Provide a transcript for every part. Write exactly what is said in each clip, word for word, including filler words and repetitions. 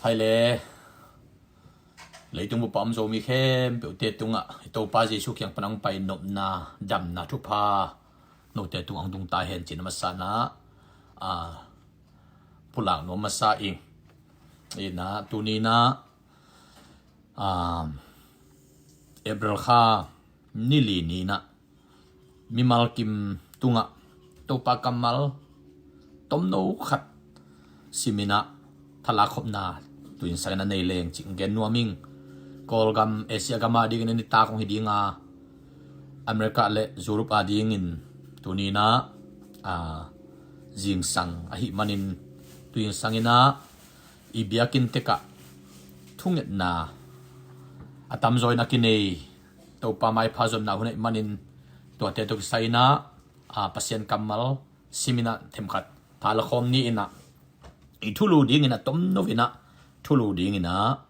Hai le, leitung bup a om Zomi khempeuhte tungah i Topa Jesu kiang pan hong pai nopna, damna thupha note tungah hong tung ta hen ci-in a masa-in ah, a, pulak nuam masa ing. Ina, tuni-in ah, a, April kha ni li ni-in ah mimal kim tungah Topa kammal tomno khat sim-in ah thalak khopna tu-in sangin a nei leng cih gen nuam ing. Kawlgam, Asia gam adingin a nitak hong hi ding a, America le Europe adingin tuni-in ah, a, zingsang ahih manin tu-in sangin ah i biakinn tekah thungetna a tamzaw in a kinei, Topa maipha zonna hun ahih manin tuate tawh kisai-in ah, a, Pasian kammal sim-in ah themkhat pha la khawm ni-in ah, i thulu dingin ah tomno-in ah thulu dingin ah,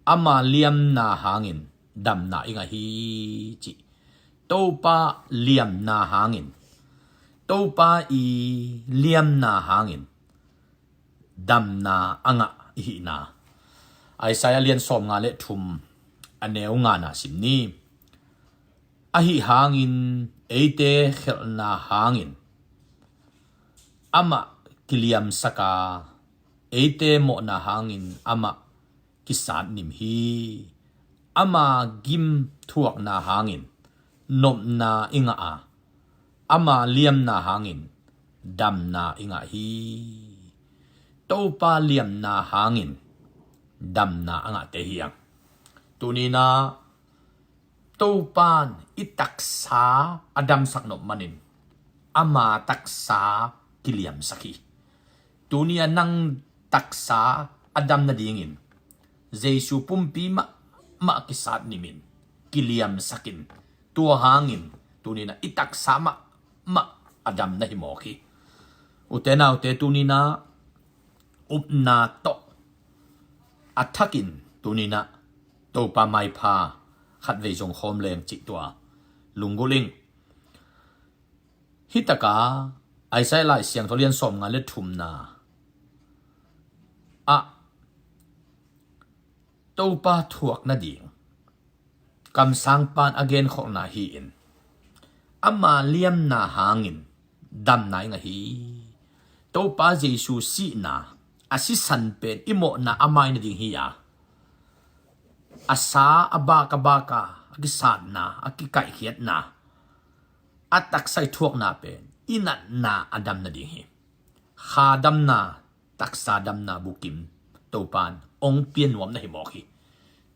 ama liamna hangin damna i ngah hi, ci. Topa liamna hangin, Topa i liamna hangin damna a ngah i hihna. Isaiah lian sawmnga le thum, a neu ngana sim ni. Ahi hangin eite khelhna hangin amah kiliamsak a, eite mawhna hangin amah kisatnim hi. Ama gim thuakna hangin nopna i ngah a, ama liamna hangin damna i ngah hi. Topa liamna hangin damna a ngahte hi hang. Tuni-in ah Topa'n i taksa a damsak nop manin ama taksa kiliamsak hi. Tuni-a nang taksa a dam nadingin Jesu pumpi mahmah kisatnimin, kiliamsakin, tua hangin tuni-in ah i taksa mahmah a dam na hi mawk hi. Ute naute, tuni-in ah upna tawh a thakin tuni-in ah Topa maipha khatvei zong khawm leng cih tua lunggulh ing. Hi taka Isaiah Lai Siangtho lian sawmnga le thumna ah Topa thuak nading kamsangpa'n a genkholhna hi-in, ama liamna hangin damna i ngah hi. Topa Jesu sihna, a sisan pen i mawhna a mai nading hi a, a sa a bak a bak a, a kisatna, a kikaihkhiatna, a taksa i thuakna pen i natna a dam nading hi. Kha damna, taksa damna bukim Topa'n hong pia nuam na hi mawk hi.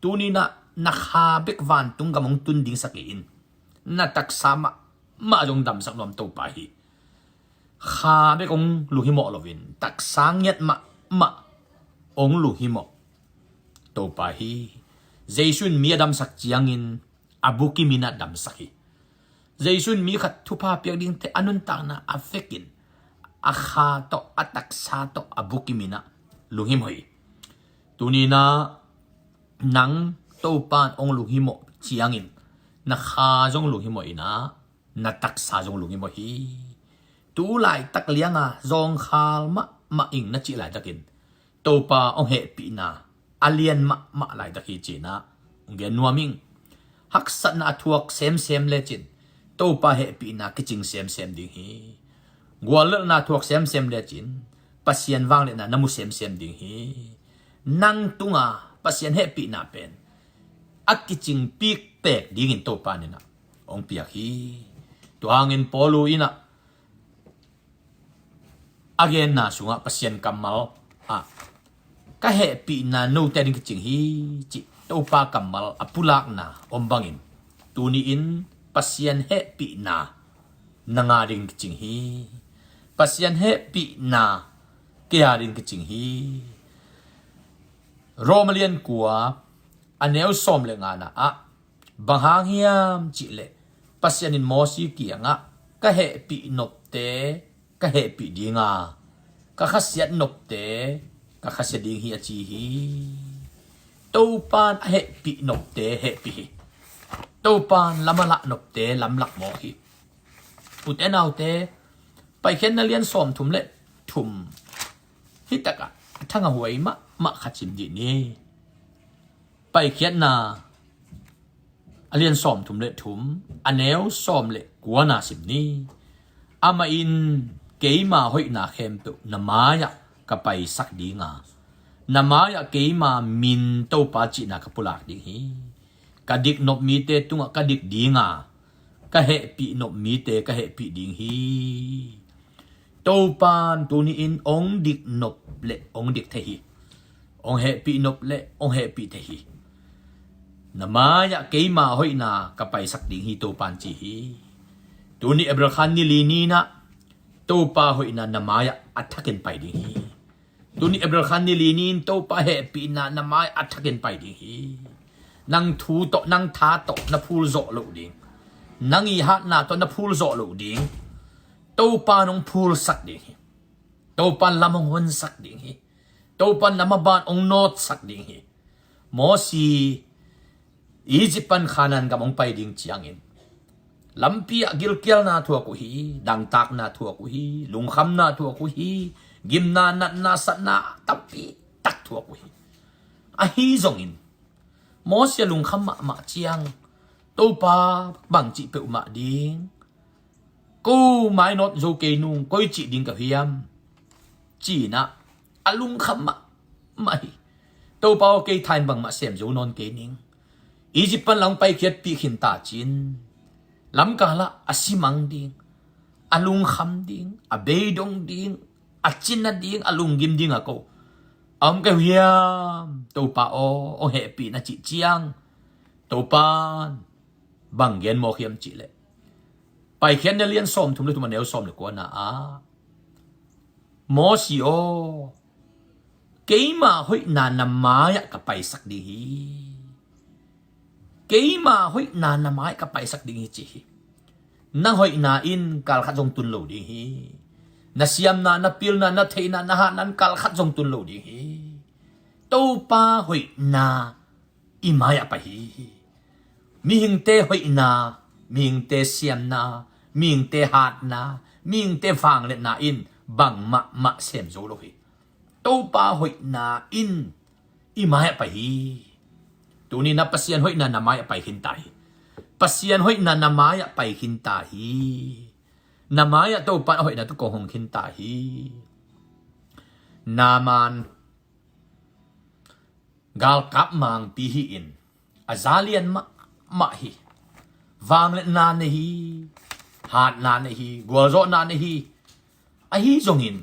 Tuni-in ah na kha bek vantung gam hong tun dingsak hi in, na taksa mahmah zong damsak nuam Topa hi. Kha bek hong lunghimawh loin taksa ngiat mahmah hong lunghimawh Topa hi. Jesu in mi a damsak ciangin a bukimin ah damsak hi. Jesu in mi khat thupha piak dingte a nuntakna a vekin a kha tawh, a taksa tawh a bukimin ah lunghimawh hi. Tuni-in ah nang Topa'n hong lunghimawh ciangin na kha zong lunghimawh in ah, na taksa zong lunghimawh hi. Tu laitak lianga zawngkhal mahmah ing na cih laitakin Topa hong hehpihna a lian mahmah laitak hi ci-in ah hong gen nuam ing. Haksatna a thuak semsem lecin Topa hehpihna kicing semsem ding hi. Guallelhna a thuak semsem lecin Pasian vangliatna na mu semsem ding hi. Nang tunga Pasian hehpihna pen a kicing pikpek dingin Topa in ah hong piak hi. Tua hangin Paulu in ah a genna sungah Pasian kammal ah, ka hehpihna note ading kicing hi, cih Topa kammal a pulakna om bangin, tuni-in Pasian hehpihna nang ading kicing hi. Pasian hehpihna kei ading kicing hi. Roma lian kua, a neu sawm le ngana ah, bang hang hiam cih leh Pasian in Mosi kiangah, ka hehpih nopte ka hehpih ding a, ka khasiat nopte ka khasia ding hi, a ci hi. Topa'n a hehpih nopte hehpih hi. Topa'n lam a lah nopte lamlak mawk hi. Ute naute, Paikhiatna lian sawmthum le thum, hi takah a thangah huai mahmah khat sim dih ni. Paikhiatna a lian sawmthum le thum, a neu sawm le kuana sim ni. Amah in keima hoihna khempeuh na mai-ah ka paisak dinga, na mai-ah keima min Topa cihna ka pulak ding hi. Ka diknop mite tungah ka dik dinga, ka hehpih nop mite ka hehpih ding hi. Topan tuni-in ong diknop le ong dik thei hi. Ong hehpih nop le ong hehpih thei hi. Na mai-ah keima hoihna ka paisak ding hi, Topan ci hi. Tuni April kha ni li ni-in ah Topa hoihna na mai-ah a thakin pai ding hi. Tuni April kha ni li ni-in Topa hehpihna na mai-ah a thakin pai ding hi. Nang thu tawh, nang tha tawh na phul zawh loh ding. Nang i hatna tawh na phul zawh loh ding. Topa nong phulsak ding hi. Topa lam hong honsak ding hi. Topa na maban hong nawtsak ding hi. Mosi Egypt pan Khanaan gam hong pai ding ciangin lampi ah gilkialna thuak uh hi, dangtakna thuak uh hi, lungkhamna thuak uh hi, gimna, natna, satna tampi tak thuak uh hi. Ahi zongin Mosi a lungkham mahmah ciang, Topa bang cih peuhmah ding, ko mainawt zo kei nung, koi cih ding ka hiam, ci-in ah a lungkham mahmah hi. Topa aw, kei thain bangmah sem zo nawn kei ning. Egypt pan lang paikhiatpih khin ta cin, lamkal ah a simang ding, a lungkham ding, a beidong ding, a cina ding, a lunggim ding a ko a om ka hiam, Topa aw, ong hehpih na cih ciang, Topan bang gen mawk hiam cih leh, Paikhiatna lian sawmthum le thum a neu sawm le kuana ah, Mosi aw, keima hoihna na mai-ah ka paisak ding hi. Keima hoihna na mai-ah ka paisak ding hi, ci hi. Na hoihna in kal khat zong tun lo ding hi. Na siamna, na pilna, na theihna, na hatna in kal khat zong tun lo ding hi. Topa hoihna i mai-ah pai hi. Mihingte hoihna, mihingte siamna, mihingte hatna, mihingte vangliatna in bangmah mah sem zo lo hi. Topa hoihna in i mai-ah pai hi. Tuni-in ah Pasian hoihna na mai-ah pai khin ta hi. Pasian hoihna na mai-ah pai khin ta hi. Na mai-ah Topa a hoihna tawh kong hong khin ta hi. Naaman galkap mangpi hi-in a za lian mahmah hi. Vangliatna nei hi, hatna nei hi, gualzawhna nei hi. Ahi zongin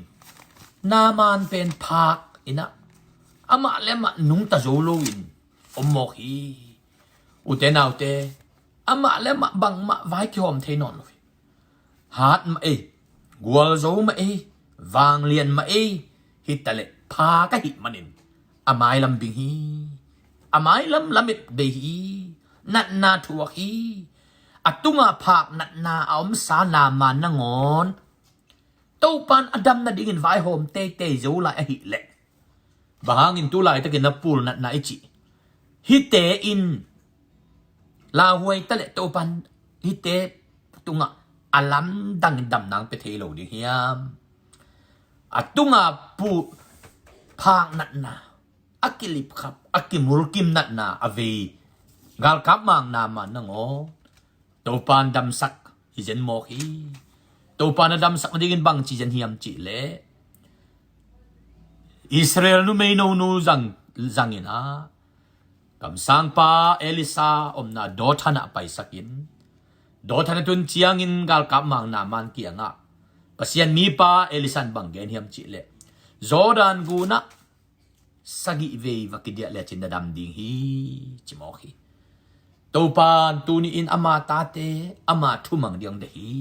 Naaman pen phak in ah amah le amah nungta zo loin om mawk hi. Ute naute, amah le amah bangmah vai kihawm thei nawn lo hi. Hat mah ei, gualzo mah ei, vanglian mah ei, hi taleh phak ahih manin a mailam bing hi. A mailam lamet bei hi. Natna thuak hi. A tunga phak natna a omsa Naaman nangawn Topan a dam nadingin vaihawm teitei zo lai ahih leh, bang hangin tu laitakin na pul natna i cih hihte in lauhuai taleh Topan hihte tungah a lamdang in damna ong pia thei lo ding hiam? A tunga pu phak natna, a kilipkhap, a kimulkim natna a vei galkap mang Naaman nangawn Topan damsak hi zen mawk hi. Topan a damsak nadingin bangci zen hiam cih leh, Israel numei nonu zang, zangin ah kamsangpa Elisha omna Dothan ah paisakin, Dothan a tun ciangin galkap mang Naaman kiangah Pasian mipa Elisha in bang gen hiam cih leh, Jordan gunah sagih vei va kidiah lecin na dam ding hi, ci mawk hi. Topan tuni-in ama tate ama thumang ding ong deih hi.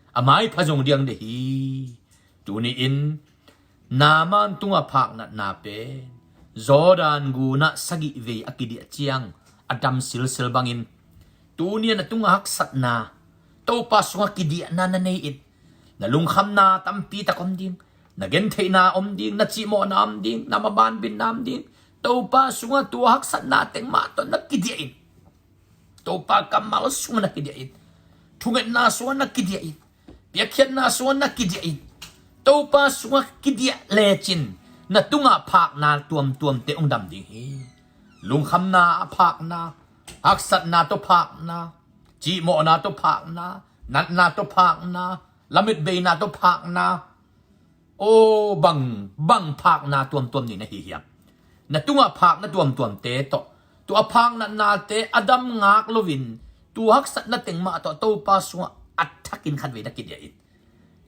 A maipha zong ding ong deih hi. Tuni-in Naaman tunga phak natna pen Jordan gunah sagih vei a kidiah ciang a dam silsil bangin, tuni-in a tunga haksatna, Topa sungah kidiahna na nei in, na lungkhamna tampi tak om ding, na gentheihna om ding, na cihmawhna om ding, na mabanbinna om ding. Topa sungah tua haksatna teng mah tawh na kidiah in, Topa kammal sungah na kidiah in, thungetna sungah na kidiah in, piakkhiatna sungah na kidiah in, Topa sungah kidiah lecin Na tungah phakna tuamtuamte hong dam ding hi. Lungkhamna a phakna, haksatna tawh phakna, cihmawhna tawh phakna, natna tawh phakna, lametbeina tawh phakna. Aw, bang, bang phakna tuamtuam nih na hi hiam? Na tungah phakna tuamtuamte tawh, tua a phaknatnate a dam ngak loin, tua haksatna teng mah tawh Topa sungah a thakin khatvei na kidiah in.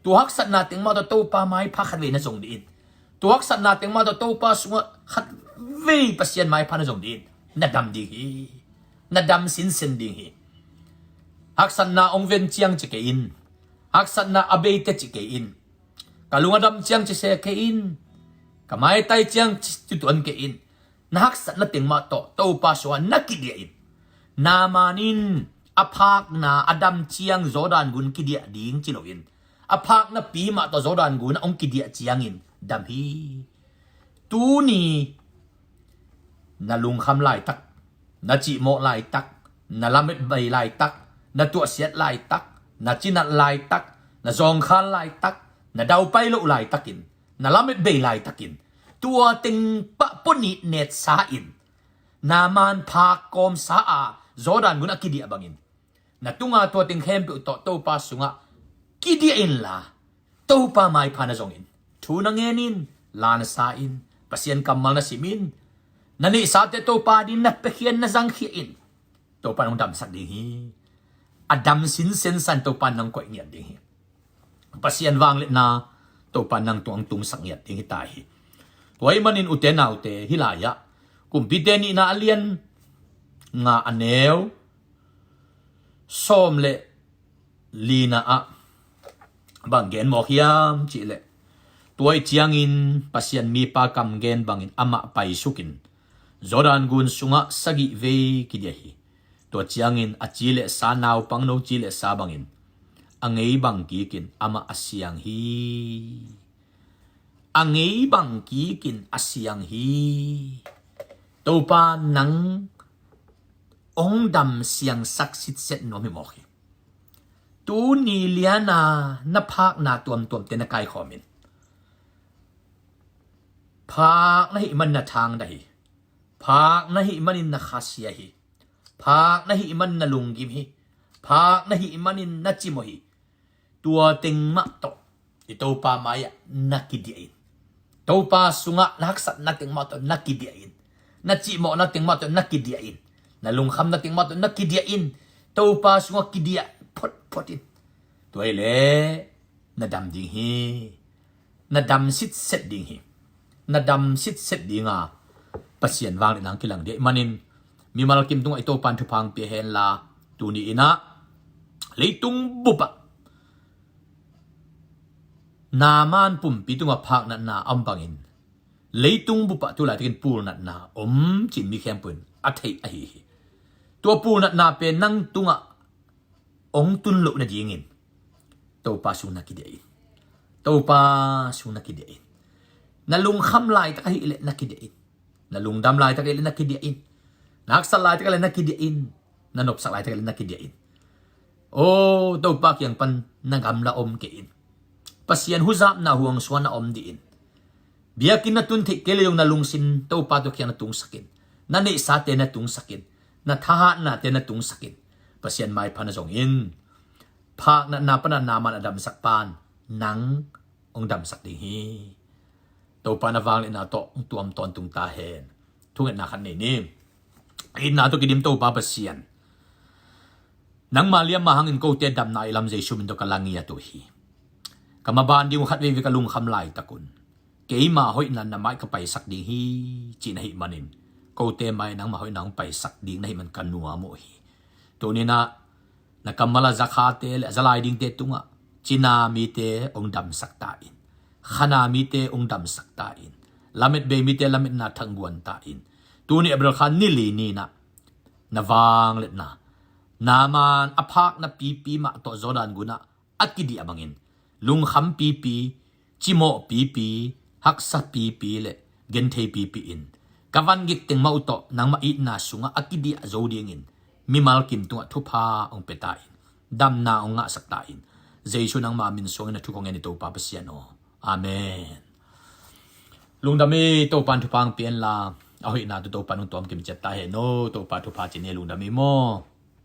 Tua haksatna teng mah tawh Topa maipha khatvei na zong dih in. Tua haksatna teng mah tawh Topa sungah khatvei Pasian maipha na zong dih in. Na dam ding hi. Na dam sinsen ding hi. Haksatna hong ven ciang ci kei in. Haksatna a beite ci kei in. Ka lung a dam ciang ci se kei in. Ka maitai ciang ci tuan kei in. Na haksatna teng mah tawh Topa sungah na kidiah in. Naaman in a phakna a dam ciang Jordan gun kidiah ding ci loin, a phakna pi mah tawh Jordan gun ah hong kidiah ciangin dam hi. Tuni na lungkham laitak, na cihmawh laitak, na lametbei laitak, na tuahsiat laitak, na cinat laitak, na zawngkhal laitak, na daupai loh laitakin, na lametbei laitakin, tua teng pah pua nih netsa in, Naaman phak kawmsa a Jordan gun a kidiah bangin, na tunga tua teng khempeuh tawh Topa sungah kidiah inla, Topa maipha na zongin, thu na ngenin, la na sa in, Pasian kammal na simin, na neihsate Topa din na piakhian, na zangkhia in. Topa nong damsak ding hi. A dam sinsen san Topa nong koih ngiat ding hi. Pasian vangliatna Topa nang tungah tungsak ngiat ding hi ta hi. Tua ahih manin ute naute, hih lai-ah Kumpite nihna a lian nga a neu sawm le lina ah bang gen mawk hiam cihleh, tua ih ciangin Pasian mipa kam gen bangin amah paisukin Jordan gun sungah sagih vei kidiah hi. Tua ciangin a ci le sa, naupangno ci le sa bangin a ngei bang kikin amah a siang hi. A ngei bang kikin a siang hi. Topa nang hong dam siangsak sitset nuam hi mawk hi. Tuni liana na phakna tuamtuamte na kaikhawmin, phak na hih manin na thangdah hi. Phak na hih manin na khasia hi. Phak na hih manin na lunggim hi. Phak na hih manin na cimawh hi. Tua teng mah tawh i Topa mai-ah na kidiah in. Topa sungah na haksatna teng mah tawh na kidiah in. Na cihmawhna teng mah tawh na kidiah in. Na lungkhamna teng mah tawh na kidiah in. Topa sungah kidiah photphot in. Tua hileh na dam ding hi. Na dam sitset ding hi. Na dam sitset dinga Pasian vangliatna hong kilang ding ahih manin, mimal kim tungah i Topan thupha hong pia henla, tuni inah leitung bupah Naaman pumpi tungah phaknatna a om bangin, leitung bupah tu laitakin pulnatna om cin mi khempeuh in a theih ahi hi. Tua pulnatna pen nang tungah hong tun loh nadingin Topa sung na kidiah in. Topa sung na kidiah in. Na lungkham laitak ahih leh na kidiah in. Na lungdam laitak ahih leh na kidiah in. Na haksat laitak ahih leh na kidiah in. Na nopsak laitak ahih leh na kidiah in. Aw, Topa kiang pan na gamla om kei in. Pasian huzapna huang suan na om dih in. Biakinn na tun theih kei leh zong na lungsim Topa tawh kiang na tungsak in. Na neihsate na tungsak in. Na thahatnate na tungsak in. Pasian maipha na zong in. Phaknatna pana Naaman a damsak pan nang hong damsak ding hi. Topa na vangliatna tawh hong tuam tawntung ta hen. Thungetna khat nei ni. Itna tawh kidim Topa Pasian, nangma liamma hangin kote damna i lam Jesu min tawh ka la ngiat uh hi. Ka maban ding uh khat veivei ka lungkham laitak un, keima hoihna na mai ka paisak ding hi, cih na hih manin, kote mai nangma hoihna hong paisak ding na hih man ka nuam uh hi. Tuni inah na kammal a zakhate le a zalai dingte tungah cina mite hong damsak ta in. Khana mite hong damsak ta in. Lametbei mite lametna thangguan ta in. Tuni April kha ni li ni inah na vangliatna, Naaman a phakna pipi mah tawh Jordan gunah a kidiah bangin, lungkham pipi, cimawh pipi, haksa pipi le genthei pipi in, ka van gik teng mah uh tawh nangmah itna sungah a kidiah zo dingin mimal kim tungah thupha hong pia ta in. Damna hong ngahsak ta in. Jesu nangma min suangin na thu kong ngen hi Topa Pasian aw. Amen. Lungdam i, Topan thupha ang pian la. A hoihna tu Topan hong tuam kim ciat ta hen aw. Topa thupha ci ni, lungdam i maw.